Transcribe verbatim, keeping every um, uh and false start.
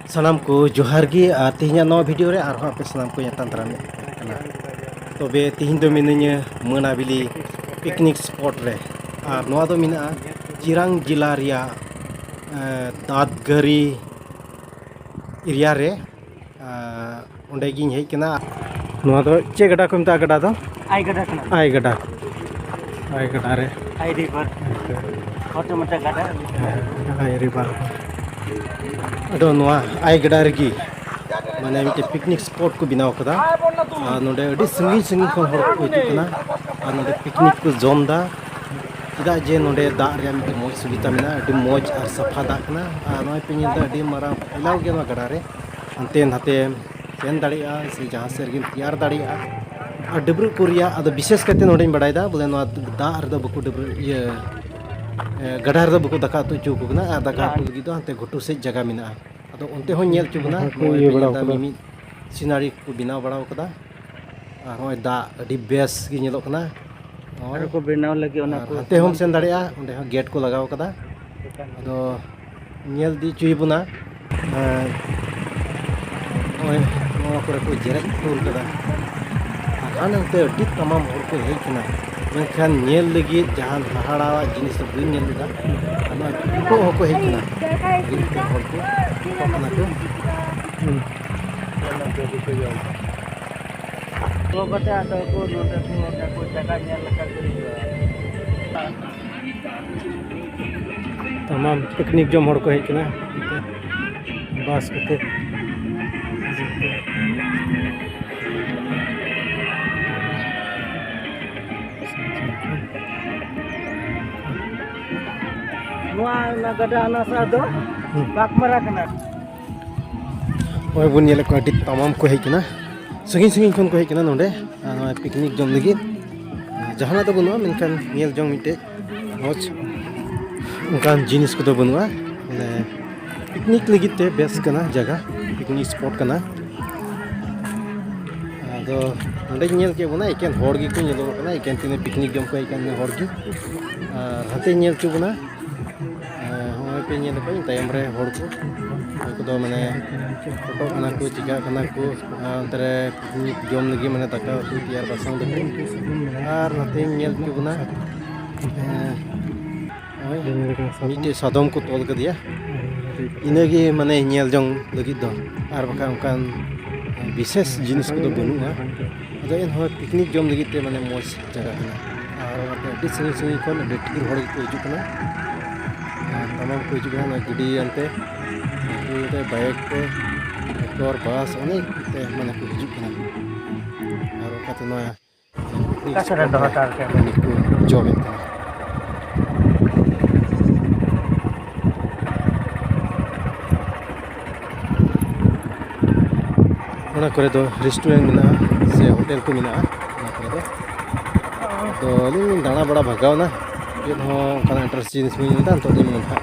ᱥᱟᱱᱟᱢ ᱠᱚ ᱡᱚᱦᱟᱨ ᱜᱮ, ᱟᱨ ᱛᱮᱦᱮᱧᱟᱜ ᱱᱚᱣᱟ ᱵᱷᱤᱰᱤᱭᱳ ᱨᱮ ᱟᱨᱦᱚᱸ ᱟᱯᱮ ᱥᱟᱱᱟᱢ ᱠᱚ ᱧᱟᱯᱟᱢ ᱫᱟᱨᱟᱢ ᱠᱟᱱᱟ᱾ ᱛᱚᱵᱮ ᱛᱮᱦᱮᱧ ᱫᱚ ᱢᱤᱱᱟᱹᱧᱟ ᱢᱟᱹᱱᱟᱵᱤᱞᱤ ᱯᱤᱠᱱᱤᱠ ᱥᱯᱚᱴ ᱨᱮ, ᱟᱨ ᱱᱚᱣᱟ ᱫᱚ ᱢᱮᱱᱟᱜᱼᱟ ᱪᱤᱨᱟᱝ ᱡᱮᱞᱟ ᱨᱮᱭᱟᱜ, ᱮᱸ, ᱫᱟᱫᱜᱟᱨᱤ ᱮᱨᱤᱭᱟ ᱨᱮ᱾ ᱟᱨ ᱚᱸᱰᱮ ᱜᱤᱧ ᱦᱮᱡ ᱠᱟᱱᱟ᱾ ᱱᱚᱣᱟ ᱫᱚ ᱪᱮᱫ ᱜᱟᱰᱟ ᱠᱚ ᱢᱮᱛᱟᱜᱼᱟ? ᱜᱟᱰᱟ ᱫᱚ ᱟᱭ ᱜᱟᱰᱟ ᱠᱟᱱᱟ᱾ ᱟᱭ ᱜᱟᱰᱟ, ᱟᱭ ᱜᱟᱰᱟ ᱨᱮ ᱟᱭ ᱨᱤᱵᱷᱟᱨ, ᱚᱴᱳᱢᱮᱴᱤᱠ ᱜᱟᱰᱟ᱾ ᱦᱮᱸ, ᱟᱭ ᱨᱤᱵᱷᱟᱨ᱾ ᱟᱫᱚ ᱱᱚᱣᱟ ᱟᱭ ᱜᱟᱰᱟ ᱨᱮᱜᱮ ᱢᱟᱱᱮ ᱢᱤᱫᱴᱮᱱ ᱯᱤᱠᱱᱤᱠ ᱥᱯᱚᱴ ᱠᱚ ᱵᱮᱱᱟᱣ ᱠᱟᱫᱟ, ᱟᱨ ᱱᱚᱰᱮ ᱟᱹᱰᱤ ᱥᱟᱺᱜᱤᱧ ᱥᱟᱺᱜᱤᱧ ᱠᱷᱚᱱ ᱦᱚᱲ ᱠᱚ ᱦᱤᱡᱩᱜ ᱠᱟᱱᱟ, ᱟᱨ ᱱᱚᱰᱮ ᱯᱤᱠᱱᱤᱠ ᱠᱚ ᱡᱚᱢ ᱮᱫᱟ᱾ ᱪᱮᱫᱟᱜ ᱡᱮ ᱱᱚᱰᱮ ᱫᱟᱜ ᱨᱮᱭᱟᱜ ᱢᱤᱫᱴᱮᱱ ᱢᱚᱡᱽ ᱥᱩᱵᱤᱫᱷᱟ ᱢᱮᱱᱟᱜᱼᱟ, ᱟᱹᱰᱤ ᱢᱚᱡᱽ ᱟᱨ ᱥᱟᱯᱷᱟ ᱫᱟᱜ ᱠᱟᱱᱟ᱾ ᱟᱨ ᱱᱚᱜᱼᱚᱭ ᱯᱮ ᱧᱮᱞ ᱮᱫᱟ, ᱟᱹᱰᱤ ᱢᱟᱨᱟᱝ ᱯᱷᱮᱞᱟᱣ ᱜᱮᱭᱟ ᱱᱚᱣᱟ ᱜᱟᱰᱟ ᱨᱮ, ᱦᱟᱱᱛᱮ ᱱᱟᱛᱮ ᱥᱮᱱ ᱫᱟᱲᱮᱭᱟᱜᱼᱟ ᱥᱮ ᱡᱟᱦᱟᱸ ᱥᱮᱫ ᱨᱮᱜᱮᱢ ᱛᱮᱭᱟᱨ ᱫᱟᱲᱮᱭᱟᱜᱼᱟ᱾ ᱟᱨ ᱰᱟᱹᱵᱽᱨᱟᱹᱜ ᱠᱚ ᱨᱮᱭᱟᱜ, ᱟᱫᱚ ᱵᱤᱥᱮᱥ ᱠᱟᱭᱛᱮ ᱱᱚᱰᱮᱧ ᱵᱟᱲᱟᱭᱮᱫᱟ ᱵᱚᱞᱮ ᱱᱚᱣᱟ ᱫᱟᱜ ᱨᱮᱫᱚ ᱵᱟᱠᱚ ᱰᱟᱹᱵᱽᱨᱟᱹᱜ, ᱤᱭᱟᱹ, ᱮ, ᱜᱟᱰᱟ ᱨᱮᱫᱚ ᱵᱟᱠᱚ ᱫᱟᱠᱟ ᱩᱛᱩ ᱦᱚᱪᱚ ᱟᱠᱚ ᱠᱟᱱᱟ, ᱟᱨ ᱫᱟᱠᱟ ᱩᱛᱩ ᱞᱟᱹᱜᱤᱫ ᱫᱚ ᱦᱟᱱᱛᱮ ᱜᱷᱩᱴᱩ ᱥᱮᱫ ᱡᱟᱭᱜᱟ ᱢᱮᱱᱟᱜᱼᱟ᱾ ᱟᱫᱚ ᱚᱱᱛᱮ ᱦᱚᱸ ᱧᱮᱞ ᱦᱚᱪᱚ ᱵᱚᱱᱟ, ᱡᱟᱦᱟᱸ ᱠᱚ ᱱᱚᱜᱼᱚᱭ ᱤᱭᱟᱹ ᱯᱮ ᱵᱟᱲᱟ ᱧᱮᱞ ᱮᱫᱟ ᱠᱟᱫᱟ᱾ ᱢᱤᱢᱤᱫ ᱥᱤᱱᱟᱨᱤ ᱠᱚ ᱵᱮᱱᱟᱣ ᱵᱟᱲᱟ ᱠᱟᱫᱟ᱾ ᱟᱨ ᱱᱚᱜᱼᱚᱭ ᱫᱟᱜ ᱟᱹᱰᱤ ᱵᱮᱥ ᱜᱮ ᱧᱮᱞᱚᱜ ᱠᱟᱱᱟ᱾ ᱱᱚᱜᱼᱚᱭ ᱟᱨ ᱠᱚ ᱵᱮᱱᱟᱣ ᱞᱟᱹᱜᱤᱫ ᱚᱱᱟ ᱟᱨ ᱠᱚ ᱦᱟᱱᱛᱮ ᱦᱚᱸᱢ ᱥᱮᱱ ᱫᱟᱲᱮᱭᱟᱜᱼᱟ, ᱚᱸᱰᱮ ᱦᱚᱸ ᱜᱮᱴ ᱠᱚ ᱞᱟᱜᱟᱣ ᱠᱟᱫᱟ᱾ ᱟᱫᱚ ᱧᱮᱞ ᱤᱫᱤ ᱦᱚᱪᱚᱭ ᱵᱚᱱᱟ᱾ ᱟᱨ ᱱᱚᱜᱼᱚᱭ ᱱᱚᱣᱟ ᱠᱚᱨᱮ ᱠᱚ ᱡᱮᱨᱮᱫ ᱠᱩᱞ ᱠᱟᱫᱟ᱾ ᱟᱨ ᱦᱟᱱᱮ ᱚᱱᱛᱮ ᱟᱹᱰᱤ ᱛᱟᱢᱟᱢ ᱦᱚᱲ ᱠᱚ ᱦᱮᱡ ᱠᱟᱱᱟ, ᱢᱮᱱᱠᱷᱟᱱ ᱧᱮᱞ ᱞᱟᱹᱜᱤᱫ ᱡᱟᱦᱟᱱ ᱦᱟᱦᱟᱲᱟᱣᱟᱜ ᱡᱤᱱᱤᱥ ᱫᱚ ᱵᱟᱹᱧ ᱧᱮᱞ ᱞᱮᱫᱟ᱾ ᱟᱨ ᱱᱚᱣᱟ ᱱᱤᱛᱚᱜ ᱦᱚᱸᱠᱚ ᱦᱮᱡ ᱠᱟᱱᱟ, ᱟᱹᱰᱤ ᱩᱛᱟᱹᱨ ᱦᱚᱲ ᱠᱚ ᱦᱮᱡ ᱠᱟᱱᱟ ᱠᱚ᱾ ᱦᱩᱸ᱾ ᱠᱚ ᱠᱟᱛᱮ ᱟᱫᱚ ᱠᱚ ᱱᱚᱰᱮ ᱠᱚ ᱚᱸᱰᱮ ᱠᱚ ᱡᱟᱭᱜᱟ ᱧᱮᱞ ᱞᱮᱠᱟ ᱠᱚ ᱦᱤᱡᱩᱜᱼᱟ᱾ ᱛᱟᱢᱟᱢ ᱯᱤᱠᱱᱤᱠ ᱡᱚᱢ ᱦᱚᱲ ᱠᱚ ᱦᱮᱡ ᱠᱟᱱᱟ ᱵᱟᱥ ᱠᱚᱛᱮ᱾ ᱱᱚᱣᱟ ᱚᱱᱟ ᱜᱟᱰᱟ ᱚᱱᱟ ᱥᱟᱦ ᱫᱚ ᱦᱩᱸ᱾ ᱵᱟᱜᱽᱢᱟᱨᱟ ᱠᱟᱱᱟ᱾ ᱱᱚᱜᱼᱚᱭ ᱵᱚᱱ ᱧᱮᱞᱮᱫ ᱠᱚᱣᱟ, ᱟᱹᱰᱤ ᱛᱟᱢᱟᱢ ᱠᱚ ᱦᱮᱡ ᱠᱟᱱᱟ, ᱥᱟᱺᱜᱤᱧ ᱥᱟᱺᱜᱤᱧ ᱠᱷᱚᱱ ᱠᱚ ᱦᱮᱡ ᱠᱟᱱᱟ ᱱᱚᱰᱮ, ᱟᱨ ᱱᱚᱣᱟ ᱯᱤᱠᱱᱤᱠ ᱡᱚᱢ ᱞᱟᱹᱜᱤᱫ᱾ ᱡᱟᱦᱟᱱᱟᱜ ᱫᱚ ᱵᱟᱹᱱᱩᱜᱼᱟ, ᱢᱮᱱᱠᱷᱟᱱ ᱧᱮᱞ ᱡᱚᱝ ᱢᱤᱫᱴᱮᱡ ᱢᱚᱡᱽ ᱚᱱᱠᱟᱱ ᱡᱤᱱᱤᱥ ᱠᱚᱫᱚ ᱵᱟᱹᱱᱩᱜᱼᱟ᱾ ᱢᱟᱱᱮ ᱯᱤᱠᱱᱤᱠ ᱞᱟᱹᱜᱤᱫ ᱛᱮ ᱵᱮᱥ ᱠᱟᱱᱟ ᱡᱟᱭᱜᱟ, ᱯᱤᱠᱱᱤᱠ ᱥᱯᱚᱴ ᱠᱟᱱᱟ᱾ ᱟᱫᱚ ᱱᱚᱸᱰᱮᱧ ᱧᱮᱞ ᱠᱮᱫ ᱵᱚᱱᱟ, ᱮᱠᱮᱱ ᱦᱚᱲ ᱜᱮᱠᱚ ᱧᱮᱞᱚᱜ ᱠᱟᱱᱟ, ᱮᱠᱮᱱ ᱛᱤᱱᱟᱹᱜ ᱯᱤᱠᱱᱤᱠ ᱡᱚᱢ ᱠᱚ ᱦᱮᱡ ᱠᱟᱱ ᱦᱚᱲ ᱜᱮ᱾ ᱟᱨ ᱦᱟᱱᱛᱮᱧ ᱧᱮᱞ ᱦᱚᱪᱚ ᱵᱚᱱᱟ, ᱦᱚᱸᱜᱼᱚᱭ ᱯᱮ ᱧᱮᱞ ᱠᱚᱣᱟ ᱤᱧ ᱛᱟᱭᱚᱢ ᱨᱮ ᱦᱚᱲ ᱠᱚ, ᱩᱱᱠᱩ ᱫᱚ ᱢᱟᱱᱮ ᱯᱷᱳᱴᱳᱜ ᱠᱟᱱᱟ ᱠᱚ, ᱪᱤᱠᱟᱹᱜ ᱠᱟᱱᱟ ᱠᱚ, ᱟᱨ ᱚᱱᱛᱮ ᱨᱮ ᱡᱚᱢ ᱞᱟᱹᱜᱤᱫ ᱢᱟᱱᱮ ᱫᱟᱠᱟ ᱩᱛᱩ ᱛᱮᱭᱟᱨ ᱵᱟᱥᱟᱝ ᱫᱟᱠᱚ᱾ ᱟᱨ ᱱᱚᱛᱮᱧ ᱧᱮᱞ ᱦᱚᱪᱚ ᱵᱚᱱᱟ, ᱮᱸ, ᱱᱚᱜᱼᱚᱭ ᱢᱤᱫᱴᱮᱡ ᱥᱟᱫᱚᱢ ᱠᱚ ᱛᱚᱞ ᱠᱟᱫᱮᱭᱟ, ᱤᱱᱟᱹᱜᱮ ᱢᱟᱱᱮ ᱧᱮᱞ ᱡᱚᱝ ᱞᱟᱹᱜᱤᱫ ᱫᱚ, ᱟᱨ ᱵᱟᱠᱷᱟᱱ ᱚᱱᱠᱟᱱ ᱵᱤᱥᱮᱥ ᱡᱤᱱᱤᱥ ᱠᱚᱫᱚ ᱵᱟᱹᱱᱩᱜᱼᱟ᱾ ᱟᱫᱚ ᱮᱱᱦᱚᱸ ᱯᱤᱠᱱᱤᱠ ᱡᱚᱢ ᱞᱟᱹᱜᱤᱫ ᱛᱮ ᱢᱟᱱᱮ ᱢᱚᱡᱽ ᱡᱟᱭᱜᱟ ᱠᱟᱱᱟ᱾ ᱟᱨ ᱚᱱᱟᱛᱮ ᱟᱹᱰᱤ ᱥᱟᱺᱜᱤᱧ ᱥᱟᱺᱜᱤᱧ ᱠᱷᱚᱱ ᱟᱹᱰᱤ ᱰᱷᱮᱨ ᱦᱚᱲ ᱜᱮᱠᱚ ᱦᱤᱡᱩᱜ ᱠᱟᱱᱟ᱾ ᱟᱨ ᱛᱟᱢᱟᱢ ᱠᱚ ᱦᱤᱡᱩᱜ ᱠᱟᱱᱟ ᱱᱚᱣᱟ ᱜᱟᱹᱰᱤ ᱟᱱᱛᱮ, ᱩᱱᱠᱩ ᱛᱮ ᱵᱟᱭᱤᱠ ᱛᱮ, ᱴᱨᱟᱠᱴᱚᱨ, ᱵᱟᱥ, ᱚᱱᱮ ᱛᱮ ᱢᱟᱱᱮ ᱠᱚ ᱦᱤᱡᱩᱜ ᱠᱟᱱᱟ᱾ ᱟᱨ ᱚᱱᱠᱟᱛᱮ ᱱᱚᱣᱟ ᱯᱤᱠᱱᱤᱠ ᱚᱠᱟ ᱥᱮᱫ ᱨᱮ ᱥᱯᱚᱴ ᱫᱚᱦᱚ ᱨᱮ ᱦᱚᱴᱚ ᱠᱟᱜ ᱠᱟᱱᱟ᱾ ᱯᱤᱠᱱᱤᱠ ᱠᱚ ᱡᱚᱢᱮᱫ ᱠᱟᱱᱟ᱾ ᱚᱱᱟ ᱠᱚᱨᱮ ᱫᱚ ᱨᱮᱥᱴᱩᱨᱮᱱᱴ ᱢᱮᱱᱟᱜᱼᱟ ᱥᱮ ᱦᱳᱴᱮᱞ ᱠᱚ ᱢᱮᱱᱟᱜᱼᱟ᱾ ᱚᱱᱟ ᱠᱚᱨᱮ ᱫᱚ ᱟᱫᱚ ᱟᱹᱞᱤᱧ ᱞᱤᱧ ᱫᱟᱬᱟ ᱵᱟᱲᱟ ᱵᱷᱟᱜᱟᱣ ᱮᱱᱟ, ᱪᱮᱫ ᱦᱚᱸ ᱚᱱᱠᱟᱱᱟᱜ ᱤᱱᱴᱟᱨᱮᱥᱴ ᱡᱤᱱᱤᱥ ᱵᱟᱹᱧ ᱧᱮᱞ ᱮᱫᱟ᱾ ᱱᱤᱛᱚᱜ ᱫᱚᱧ ᱢᱮᱱ ᱠᱷᱟᱱ